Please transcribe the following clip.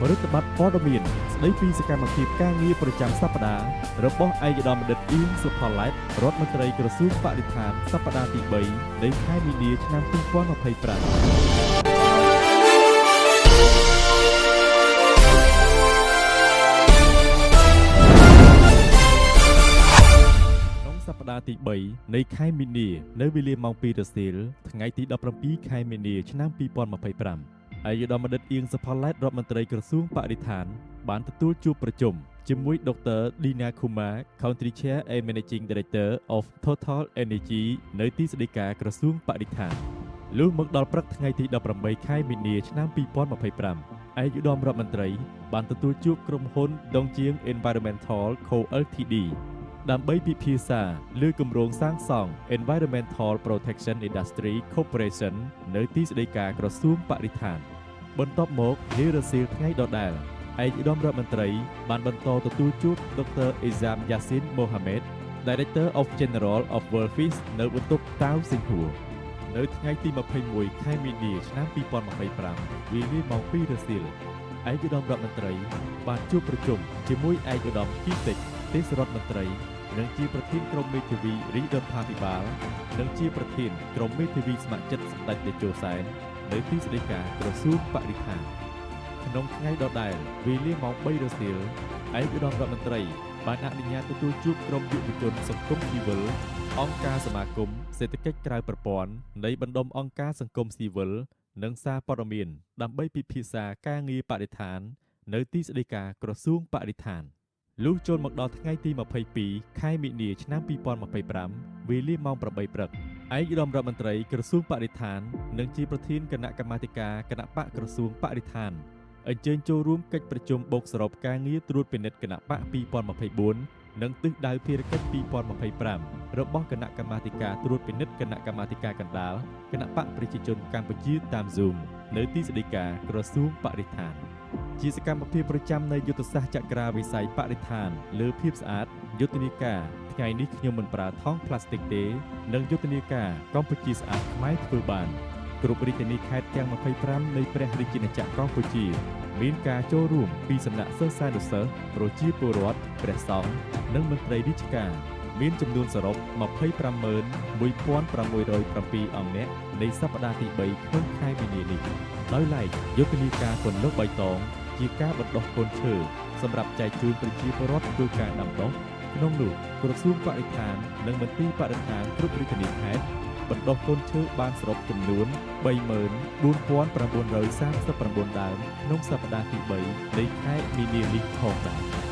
រដ្ឋបတ်ព័ត៌មានស្ដីពីសកម្មភាពការងារប្រចាំសប្តាហ៍របស់ឯកឧត្តមបណ្ឌិតអៀងសុផល្លែតរដ្ឋមន្ត្រីក្រសួងបរិស្ថានសប្តាហ៍ទី3នៃខែមីនាឆ្នាំ2025ក្នុងសប្តាហ៍ទី3នៃខែមីនានៅវេលាម៉ោង2រសៀលថ្ងៃទី17ខែមីនាឆ្នាំ2025ឯកឧត្តមបណ្ឌិតអៀងសុផល្លែតរដ្ឋមន្ត្រីក្រសួងបរិស្ថានបានទទួលជួបប្រជុំជាមួយដុកទ័រ Dina Kumar Country Chair and Managing Director of Total Energy នៅទីស្តីការក្រសួងបរិស្ថានលុះមកដល់ព្រឹកថ្ងៃទី18ខែមីនាឆ្នាំ2025ឯកឧត្តមរដ្ឋមន្ត្រីបានទទួលជួបក្រុមហ៊ុនដងជាង Environmental Co Ltd ដើម្បីពិភាក្សាលើគម្រោងសាងសង់ Environmental Protection Industry Corporation នៅទីស្តីការក្រសួងបរិស្ថានបន្ទាប់មកនារសៀលថ្ងៃដដែលឯកឧត្តមរដ្ឋមន្ត្រីបានបន្តទទួលជួបដុកទ័រអ៊ីហ្សាមយ៉ាស៊ីនម៉ូហាម៉េត Director of General of World Fish នៅបន្ទប់តាវសិង្ហួរនៅថ្ងៃទី21ខែមីនាឆ្នាំ2025វេលាម៉ោង2រសៀលឯកឧត្តមរដ្ឋមន្ត្រីបានជួបប្រជុំជាមួយឯកឧត្តមគីតិចទេសរដ្ឋមន្ត្រីនិងជាប្រធានក្រុមមេធាវីរាជរដ្ឋាភិបាលនិងជាប្រធានក្រុមមេធាវីស្ម័គ្រចិត្តសម្ដេចតេជោសែននៅទីស្តីការក្រសួងបរិស្ថានក្នុងថ្ងៃដដែលវេលាម៉ោង3រសៀលឯកឧត្តមរដ្ឋមន្ត្រីបានអនុញ្ញាតទទួលជួបក្រុមយុវជនសង្គមស៊ីវិលអង្គការសមាគមសេដ្ឋកិច្ចក្រៅប្រព័ន្ធនៃបណ្ដុំអង្គការសង្គមស៊ីវិលនិងសារព័ត៌មានដើម្បីពិភាក្សាការងារបរិស្ថាននៅទីស្តីការក្រសួងបរិស្ថានលុះចូលមកដល់ថ្ងៃទី22ខែមីនាឆ្នាំ2025វេលាម៉ោង8ព្រឹកឯកឧត្តមរដ្ឋមន្ត្រីក្រសួងបរិស្ថាននិងជាប្រធានគណៈកម្មាធិការគណបក្សក្រសួងបរិស្ថានអញ្ជើញចូលរួមកិច្ចប្រជុំបូកសរុបការងារត្រួតពិនិត្យគណបក្ស2024និងទិសដៅភារកិច្ច2025របស់គណៈកម្មាធិការត្រួតពិនិត្យគណៈកម្មាធិការកណ្ដាលគណបក្សប្រជាជនកម្ពុជាតាម Zoom នៅទីស្តីការក្រសួងបរិស្ថានជាសកម្មភាពប្រចាំនៃយុទ្ធសាស្ត្រចក្រាវិស័យបរិស្ថានលើភាពស្អាតយុទ្ធនាការថ្ងៃនេះខ្ញុំមិនប្រើថង់ប្លាស្ទិកទេនិងយុទ្ធនាការកម្ពុជាស្អាតខ្មែរធ្វើបានគ្រប់រាជធានីខេត្តទាំង25នៃព្រះរាជាណាចក្រកម្ពុជាមានការចូលរួមពីសំណាក់សិស្សានុសិស្សប្រជាពលរដ្ឋព្រះសង្ឃនិងមន្ត្រីរាជការមានចំនួនសរុប 251,607 អង្គនាក់នៃសប្តាហ៍ទី3ក្នុងខែមីនានេះដោយឡែកយុទ្ធនាការពន្លកបៃតងជាការបណ្ដុះកូនឈើសម្រាប់ចែកជូនប្រជាពលរដ្ឋធ្វើការដាំដុះក្នុងនោះក្រសួងបរិស្ថាននិងមន្ទីរបរិស្ថានគ្រប់រាជធានីខេត្តបណ្ដុះកូនឈើបានសរុបចំនួន 34,939 ដើមក្នុងសប្តាហ៍ទី3នៃខែមីនានេះផងដែរ។